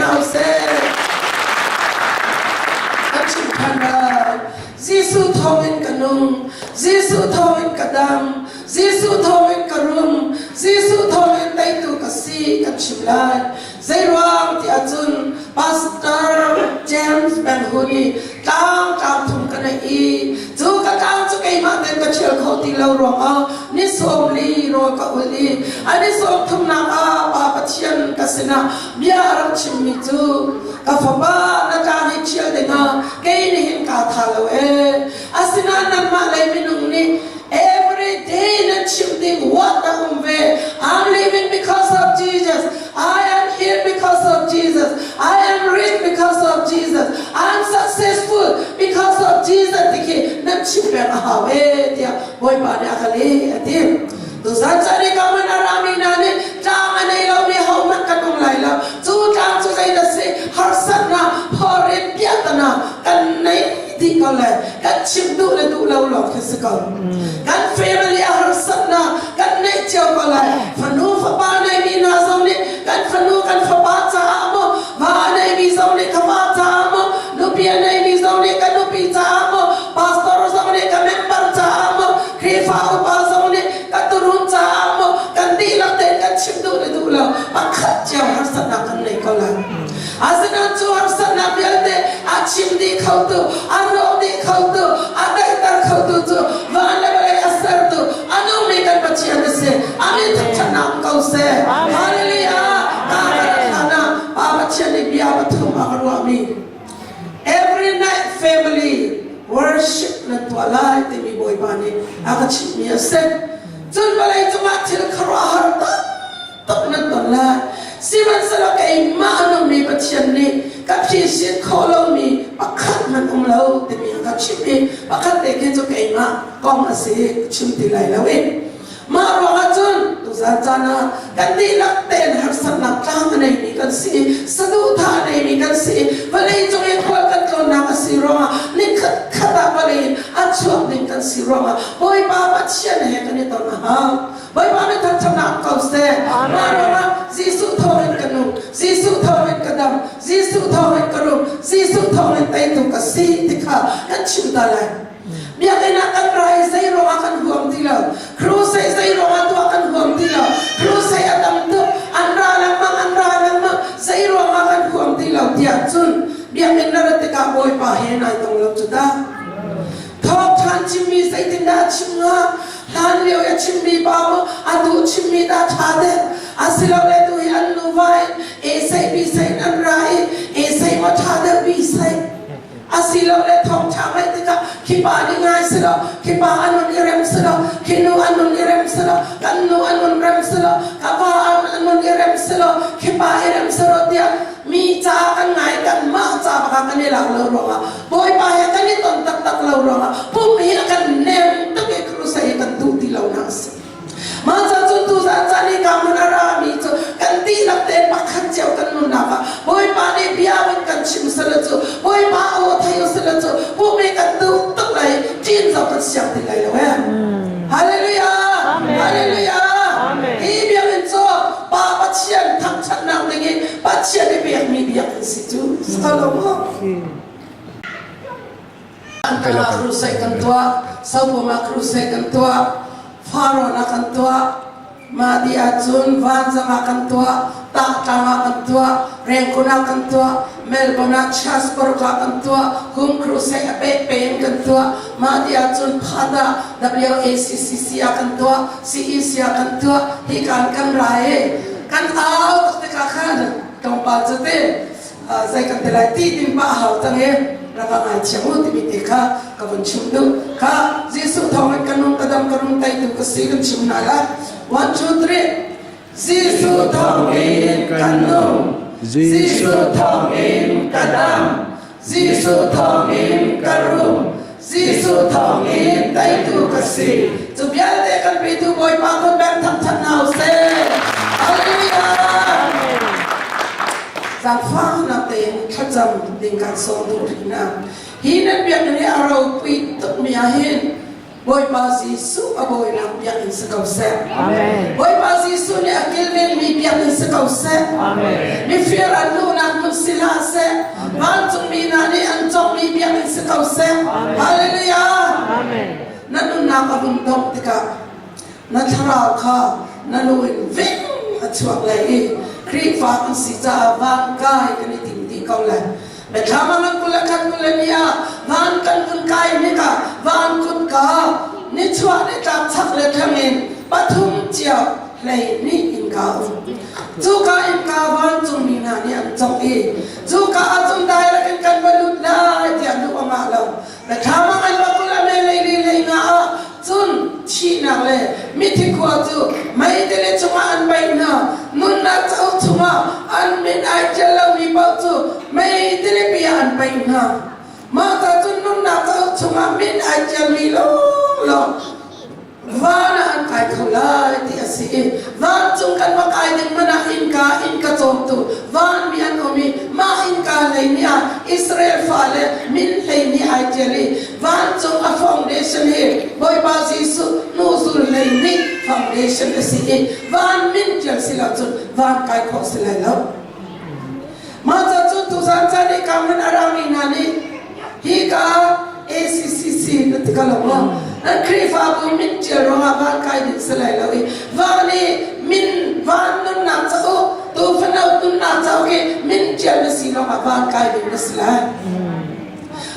hna usih. Kan chim ṭhan lai. Jesuh thawngin ka nung, Jesuh thawngin ka dam, Jesuh thawngin ka rum, Jesuh thawngin teitu ka si kan chim lai. Zeiruang ti ahcun Pastor James Benghu nih tlang tlang thum ka neih i cu ka tlang cu keimah ten ka ṭhial kho ti lo ruangah ni 40 rawl ka ul i a ni sawm thumnak ah Pa Pathian ka sinah bia a rak chimmi cu ka fapa na tlang hi ṭhial dingah kei nih hin kaa tha lo ee asinain nangmah lei minung nih Every day nan chim ding what a um ve. I'm living because of Jesus. I am here because of Jesus. I am rich because of Jesus. I'm successful because of Jesus ti khi nan chim peng a hau e tiah Bawipa nih a ka leh a ti. Tuzan caan i ka man a rami hna nih tlang a nei lomi hohmanh kan um lai lo. Cu tlang cu zeidah si harsatnak, phawrit, piahtana kan nei dih ko le kan chim duh le duh lo lawng khi si ko. Kan family a harsatnak kan neih cio ko lai. Fanu fapa neimi hna zong nih kan fanu kan fapa caah maw, va a neimi zong nih ka va caah maw, nupi a neimi zong nih ka nupi caah maw, pastor zong nih ka member caah maw, Khrihfa upa zong nih ka turun caah maw, kan dihlak tein kan chim duh le duh lo pakhat cio harsatnak kan nei ko lai. Asinain cu harsatnak vialte a chim dih khotu, a rawk dih khotu, a daihter khotu cu van le vawlei a sertu, a nungmi kan Pathian a si. A min thangṭhatnak um ko seh. Hallelujah! Ka ka hlan ah Pa Pathian nih bia pathum a ka ruahmi. Every night family worship nan tuah lai timi Bawipa nih a ka chimhmi a si. Cun vawlei cungah thil khuaruahhar tamtuk nan ton lai. Sihmanhsehlaw keimah a nungmi Pathian nih ka phisin khawh lomi pakhat hmanh um lo timi a ka chimh i pakhat te khi cu keimah kong a si ka chim ti lai lo i Mah ruangah cun tuzan caan ah kan dihlak tein harsatnak tlang a neimi kan si, saduhthah a neimi kan si, vawlei cung i khual kan tlawnnak a si ruangah nikhat khat ah vawlei in a chuak ding kan si ruangah Bawipa Pathian he kan i ton a hau. Bawipa nih thangṭhatnak ko seh. Mah ruangah Jesuh thawngin ka nung, Jesuh thawngin ka dam, Jesuh thawngin ka rum, Jesuh thawngin teitu ka si ti kha kan chim ta lai. Biakinn ah kan ra i zei ruangah kan huam ti lo. Crusade zei ruangah tuah kan huam ti lo. Crusade a tam tuk, an ra lengmang, an ra lengmang, zei ruangah kan huam ti lo tiah cun biakinn na rat tikah Bawipa he nai tong lo cu ta. Thawngṭhan chimmi zeitindah a chim hnga? Hlan lio i a chimmi pa maw atu chimmi dah ṭha deuh? Asilole tu hi an nuva in esei bisei in an ra i esei maw ṭha deuh bisei? Asilole thawngṭha ngaih tikah khi pa nih ngai selaw, khi pa a nun i rem selaw, khi nu a nun i rem selaw, kan nu a nun rem selaw, ka va a nun i rem selaw, khi pa i rem selaw tiah mi ca kan ngai kanmah ca baka kan i lak lo ruangah Bawipa he kan i ton taktak lo ruangah pum hi a kan nem tuk i crusade hi kan duh ti lo nak a si. Mah ca cu tuzan caan i ka hmun a rami cu kan dihlak te pakhat cio kan nunnak ah Bawipa nih bia in kan chim sala cu Bawipa aw thei u sala cu pum i kan duh tuk lai ṭin zong kan siang ti lai lo eh. Hallelujah! Hallelujah! Hi biakinn cu Pa Pathian thangṭhatnak ding i Pathian i pekmi biakinn si cu si lo maw? Ankara crusade kan tuah, Sopoma crusade kan tuah, Faron ah kan tuah, Madi ahcun Vanzang ah kan tuah, Tahtlang ah kan tuah, Rengkun ah kan tuah, Melbourne ah Chasbrook ah kan tuah, Home Crusade a pehpe in kan tuah, Madi ahcun Phat ah WACCC ah kan tuah, CEC ah kan tuah, hi kan kan ra i kan au tuk tikah khan tlawmpal cu te zei kan ti lai ti ding pa a hau cang i rak ka ngaithiam u timi te kha ka vun chim duh kha Jesuh thawng in ka nung ka dam ka rum teitu ka si kan chim hna lai one two three Jesuh thawng in kan nung Jesuh thawng in ka dam Jesuh thawng in ka rum Jesuh thawng in teitu ka si cu vialte kan petu Bawipa kun beng thangthat hna usih Hallelujah Zaangfahnak tein thlacam ding kan sawm duh rih hna. Hi nan biakinn hi a ropui tukmi ah hin. Bawipa Jesuh a bawinak biakinn si ko seh. Amen. Bawipa Jesuh nih a kilvenmi biakinn si ko seh. Amen. Mifir an luhnak hmun si hlah seh. Vancungmi hna nih an cawkmi biakinn si ko seh. Amen. Hallelujah. Amen. Na nunnak a vun dongh tikah na thlarau kha na lu in ving a chuak lai i Khrihfa kan si caah van kai kan i tim dih ko lai. Biathlam ah nan kul le khat kul le ni ah van kan vun kai hnikah van kutka nichuah nitlak chak le thlang in pathum cio 12 innka um. Cuka innka vancungmi hna nih an cawk i cuka ahcun dairek in kan va lut lai tiah luh a ngah lo. Biathlam ah an va kul a me lei li lei nga ah cun thihnak le mithi khua cu meitili chungah an paih hna. Nunnak cauk chungah an min ai ṭial lomi paoh cu meitili pi ah an paih hna. Mah ca cun nunnak cauk chungah min ai ṭialmi lawnglawng van ah an kai kho lai ti a si i vancung kan va kai ding hmanh ah innka innka cawmtu vanmi an um i mah innka hlei nih ah Israel fale min hlei nih ai ṭial i vancung a foundation hi Bawipa Jesuh hnuzul hlei nih foundation a si i van min ṭial si lo cun van kai khawh si lai lo. Mah ca cu tuzan caan i Kamran a rami hna nih hi ka ACCC na ti ka lo maw? Nan Khrihfabu min ṭial ruangah van kai ding si lai lo i van i min van nunnak cauk tuufano nunnak cauk i min ṭial na si lawngah van kai ding na si lai.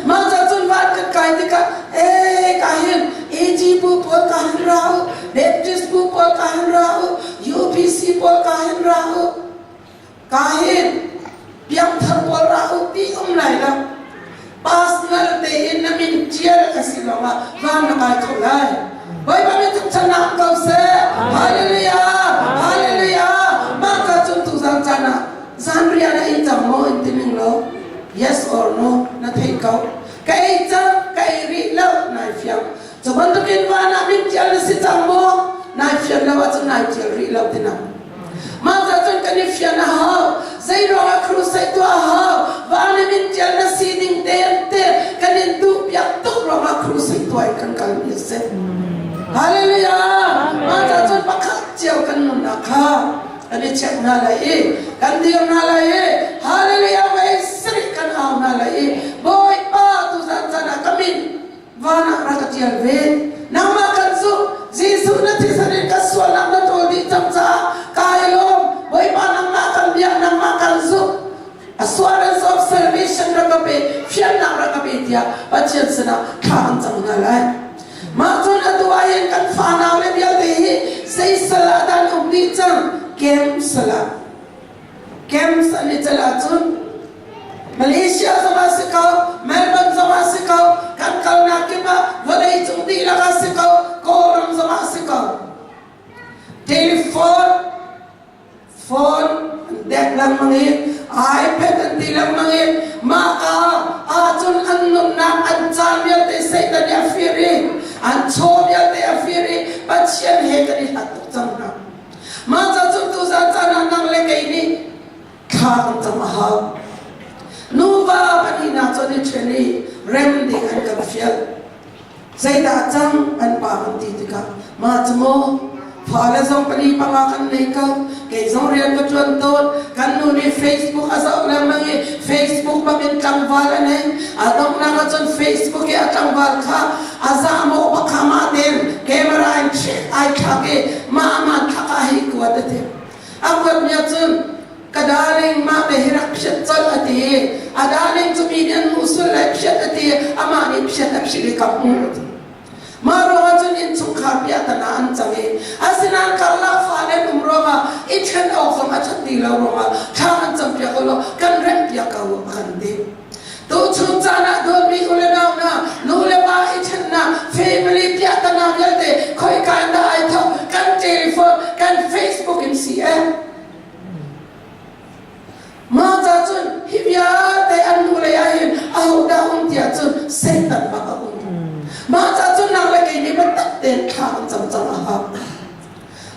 Mah ca cun van kan kai tikah ee ka hin AG bu pawl ka hin ra u, Baptist bu pawl ka hin ra u, UPC pawl ka hin ra u, Ka hin piangthar pawl ra u ti um lai lo. Personal tein na min ṭial a si lawngah van na kai kho lai. Bawipa min thangṭhatnak ko seh. Hallelujah! Hallelujah! Mah ka cun tuzan caan ah zanriah na ei cang maw in ti ning law yes or no na theih ko. Ka ei cang, ka ei rih lo, nai fiang. Cu bantukin van ah min ṭial na si cang maw? Nai fian lo ahcun nai ṭial rih lo tinak. Mah ca cun kan i fian a hau. Zeiruangah crusade tuah a hau? Van i min ṭial na sining te kan in duhpiak tuk ruangah crusade tuah in kan kalmi a si. Hallelujah! Mah ca cun pakhat cio kan nunnak kha kan i check hna lai i kan dir hna lai i Hallelujah vei sarih kan au hna lai i Bawipa tuzan caan ah ka min van ah rak ka ṭial ve. Nangmah kan zumh. Jesuh na thisen in ka sualnak na ṭawl dih cang caah kai lawm. Bawipa nangmah kan biak, nangmah kan zumh. Assurance of salvation rak ka pe, fiannak rak ka pe tiah Pathian sinah thla kan cam hna lai. Mah cun atu ahhin kan fanau le vialte hi zei sal ah dah an um dih cang? Camp sal ah. Camps an i tel ahcun Malaysia zong ah si ko, Melbourne zong ah si ko, kan kalnak kip ah vawleicung dihlak ah si ko, Kawlram zong ah si ko. Telephone, phone an dek lengmang i iPad an ti lengmang i mah ka ahcun an nunnak an caan vialte Satan nih a fir i an chaw vialte a fir i Pathian he kan i hlat tuk cang hna. Mah ca cu tuzan caan ah nang le kei nih thla kan cam a hau. Nuva pahnihnak cu an i ṭhen i rem ding an kan fial. Zeidah cang an pa kan ti tikah mah cu maw fale zong pali panga kan nei ko kei zong rian ka ṭuan tawn kan nu nih Facebook a zoh lengmang i Facebook bak in tlangval a nei a donghnak ahcun Facebook i a tlangval kha a zahmawh bak kha mah tein camera in ai thlak i mah aman thlak ah hei kuat a ti a kuat mi ahcun ka darling mah te hi rak phiat colh a ti a darling cu mi nih an hmuh sul lai phiat a ti amah nih phiat a phit i ka hmuh a ti mah ruangah cun innchungkhar piahtana an cang i asinain karlak fale an um ruangah i ṭhen awk zong a ṭhat ti lo ruangah thla kan campiak u law kan remhpiak ko a kan ti Tuchun caan ah dawtmi u le nau hna, nu le pa i ṭhennak, family piahtana vialte khoika in dah ai thawk? Kan telephone, kan Facebook in si eh. Mah ca cun hi vialte an nu lei ah hin ahodah um tiah cun Satan bak a um. Mah ca cun nang le kei nih biatak tein thla kan cam cang a hau.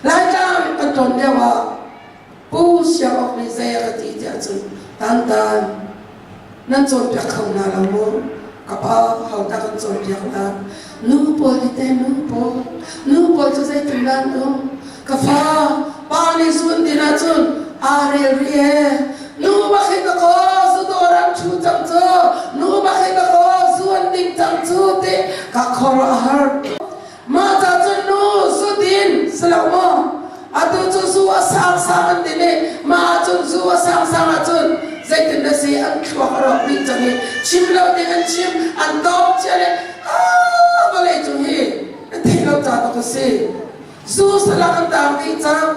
Laitlang kan tlawn lio ah Pu Siang Awk nih zei a ka ti tiah cun Tantan nan cawnpiak kho hna lo maw? Ka pa ho dah kan cawnpiak hna? Nu pawl hi teh nu pawl. Nu pawl cu zeitin dah an um? Ka fa, pa nih zun din ahcun aa rel rih ee. Nu bak hi ka kaw zu dawr an ṭhu cang cu. Nu bak hi ka kaw zu an ding cang cu ti ka khuaruah a har. Mah ca cun nu zu din si lo maw? Atu cu zu a sangsang an din i mah ahcun zu a sangsang ahcun zeitin na si an thluak a rawk dih cang i chim lo ding an chim an dawp cia le ah vawlei cung hi na theih lo ca tuk a si. Zu salak an taang dih cang.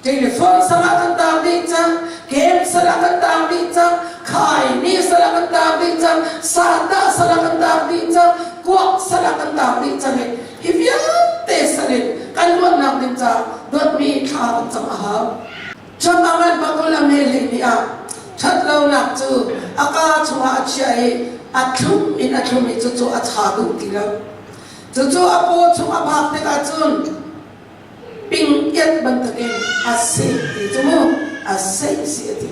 Telephone salak an taang dih cang. Game salak an taang dih cang. Khai ni salak an taang dih cang. Sata salak an taang dih cang. Kuak salak an taang dih cang i hi vialte salin kan luatnak ding caah dawtmi thla kan cam a hau. Chamangan pakul a me hlei ni ah ṭhatlonak cu a kaa chungah a chiah i a thlum in a thlum i cucu a cha duh ti lo. Cucu a paw chung a phak tikah cun pingkiat bantukin a seh ti cu mu a seh si a ti.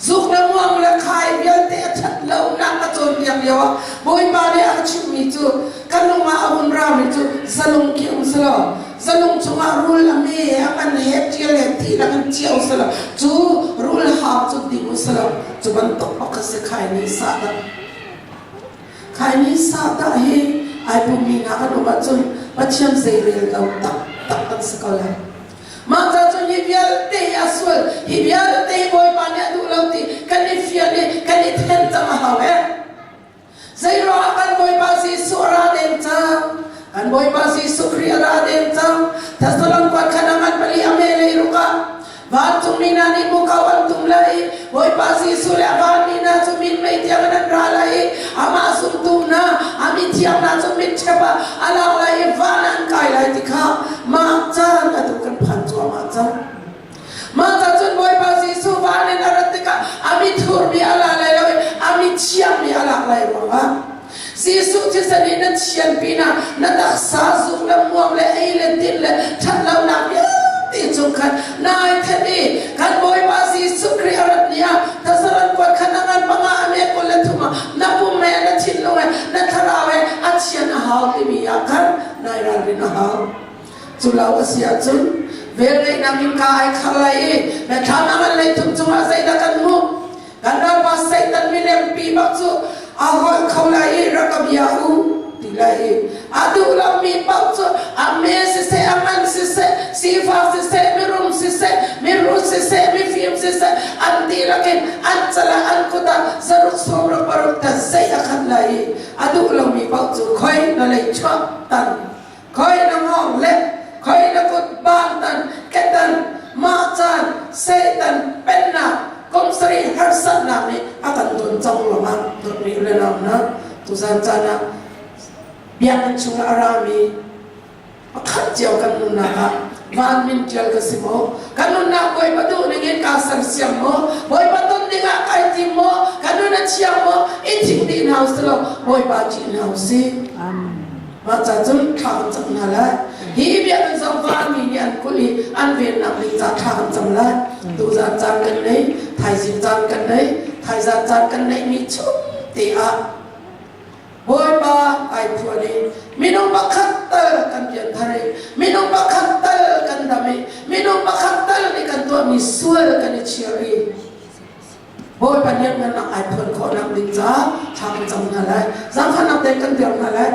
Zuk le muang le khai vialte a ṭhat lonak a cawnpiak lio ah Bawipa nih a ka chimhmi cu ka lung ah a hun rami cu zalung khi um selaw zalung chungah rul a me he a ngan he ṭial he ti lang in cio selaw cu rul hau cu ding u selaw cu bantuk bak a si khai nih sah Khaini sah hi ai pummi hna kan um ahcun Pathian zeirel lo taktak kan si ko lai. Mah ca cun hi vialte hi a sual, hi vialte hi Bawipa nih a duh lo ti kan i fian i kan i then cang a hau eh. Zeiruangah kan Bawipa Jesuh a ra deng cang? Kan Bawipa Jesuh Khrih a ra deng cang. Thessalon kuat khan a ngan pali a me lei ruk ah Vancungmi hna nih muko an tum lai i Bawipa Jesuh le a vanmi hna cu minmei tiangin an ra lai i amah zumtu hna a mithiang hna cu mitṭhep ah a lak lai i van ah an kai lai ti kha mah caan atu kan phan cuahmah cang. Mah ca cun Bawipa Jesuh van in a rat tikah a mithurmi a la lai lo i a mithiangmi a lak lai ruangah Jesuh thisen in na thian pinah na taksa zuk le muam le ei le din le ṭhatlonak vialte cung khan nai then i kan Bawipa Jesuh Khrih a rat ni ah tazaran kuat khan a ngan panga a me 23 ah na pum he na thinlung he na thlarau he a thian a hau timi ah khan nai ralrin a hau. Cu lo a si ahcun velngeihnak in ka ai khar lai i na thlam a ngan lei thum cungah zeidah kan hmuh? Kan ralpa Satan milempi bak cu a holh kho lai i rak ka bia u ti lai i a duh lomi paoh cu a me siseh a ngan siseh sifak siseh mirum siseh miru siseh mifim siseh an dihlak in an cal ah an kut ah zaruk sawmruk paruk ta zei a khat lai i a duh lomi paoh cu khoi na lei chuak tan khoi na ngawng le khoi na kut bang tan ketan mah caan Satan pennak kum sarih harsatnak nih a kan don cang ruangah dawtmi u le nau hna tuzan caan ah biakinn chungah a rami pakhat cio kan nunnak ah van min ṭial ka si maw kan nunnak Bawipa duh ning in kaa sersiam maw Bawipa ton ding ah kai tim maw kan nun a thiang maw i thing dih hna usih law Bawipa ṭih hna usih Mah ca cun thla kan cam hna lai. Hi biakinn zong vanmi nih an kulh i an vennak ding ca thla kan cam lai. Tuzan caan kan nei, thaizing caan kan nei, thaizan caan kan neihmi chung te ah Bawipa ai phuan i minung pakhat tal kan rian thar i minung pakhat tal kan dam i minung pakhat tal nih kan tuahmi sual kan i chir i Bawipa nih nan ai phuan khawhnak ding caah thla kan cam hna lai. Zaangfahnak tein kan dir hna lai.